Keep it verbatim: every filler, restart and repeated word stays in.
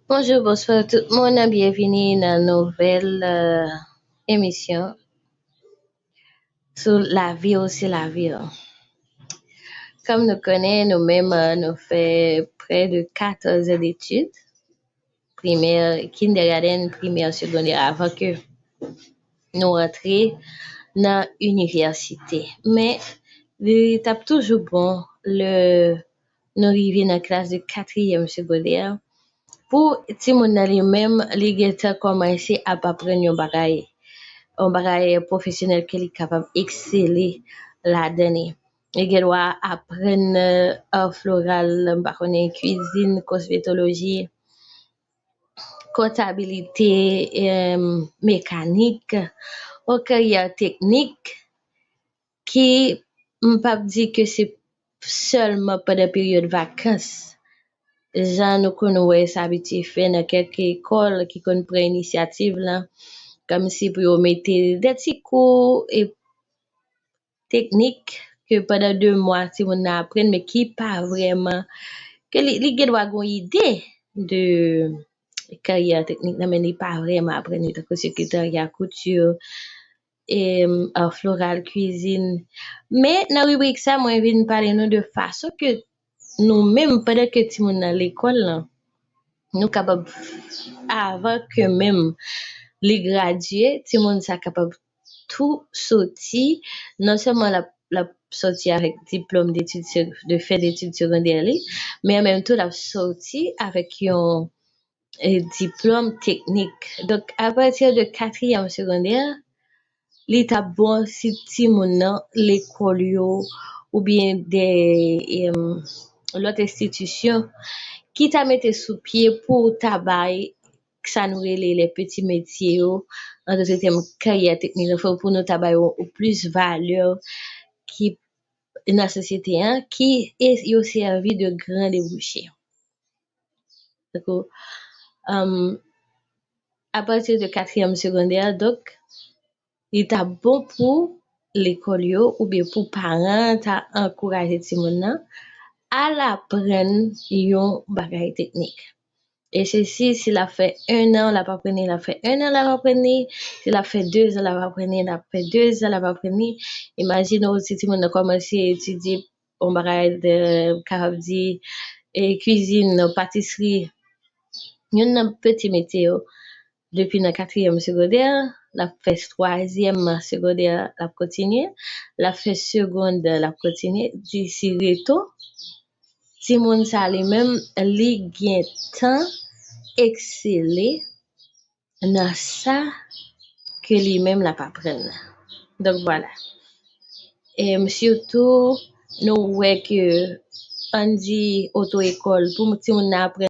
Bonjou, bonswa tout moun, byenvini nan nouvèl, euh, emisyon sou Lavi w se lavi w. Kòm nou konnen, nou menm, euh, nou fè près de quatorze ans d'études, primè, kindergarten, primè, segondè, avan ke nou rantre nan inivèsite. Men, li t ap toujou bon lè nou rive nan klas de katriyèm segondè. Pou timoun nan li menm, li gentan kòmanse ap aprann yon bagay, yon bagay pwofesyonèl ke li kapab eksele ladan li. Li gen dwa aprann, euh, ar floral, m pa konnen, kwizin, kosmetoloji, kontabilite, em, mekanik, yon karyè teknik ki, m p ap di ke se sèlman pandan peryòd vakans, jan nou konn wè sa abitye fè nan kèk lekòl ki konn pran inisyativ lan, kòmsi pou yo mete de ti kou e teknik ke pandan de mwa timoun nan aprann, men ki pa vrèman, ke li, li gen dwa gen yon ide de karyè teknik nan, men li pa vrèman aprann li, tankou sekretarya, kouti, em, ar floral, kwizin. Men nan ribrik sa, mwen vin pale nou de fason ke nou menm, pandan ke timoun nan lekòl lan, nou kapab, avan ke menm li gradye, timoun sa kapab tou soti, non sèlman l ap, l ap soti avèk diplòm detid se-, de fen detid segondè li, men an menm tan l ap soti avèk yon, e, diplòm teknik. Donk, apati de katriyèm segondè, li t ap bon si timoun nan, lekòl yo, oubyen de, em, lòt enstitisyon ki ta mete sou pye pou ta bay sa nou rele les petits métiers yo, an dòt tèm, karyè teknik, anfen, pou nou ta bay yo plis valè ki nan sosyete an, ki e yo sèvi de gran debouche. Dakò? Em, apati de katriyèm segondè, donk, li ta bon pou lekòl yo oubyen pou paran ta ankouraje timoun nan al aprann yon bagay teknik. E se si, si l ap fè en an, l ap aprann li, l ap fè en an, l ap aprann li, si l ap fè de zan, l ap aprann li, l ap fè de zan, l ap aprann li. Imajine w, si timoun nan kòmanse etidye yon bagay de, kapab di, e, kwizin, patisri, youn nan peti metye yo, depi nan katriyèm segondè, l ap fè twazyèm segondè, l ap kontinye, l ap fè segond, l ap kontinye, disi reto, timoun sa li menm, li gentan eksele nan sa ke li menm l ap aprann nan. Donk, vwala. E sitou, nou wè ke, ann di, oto ekòl, pou timoun nan aprann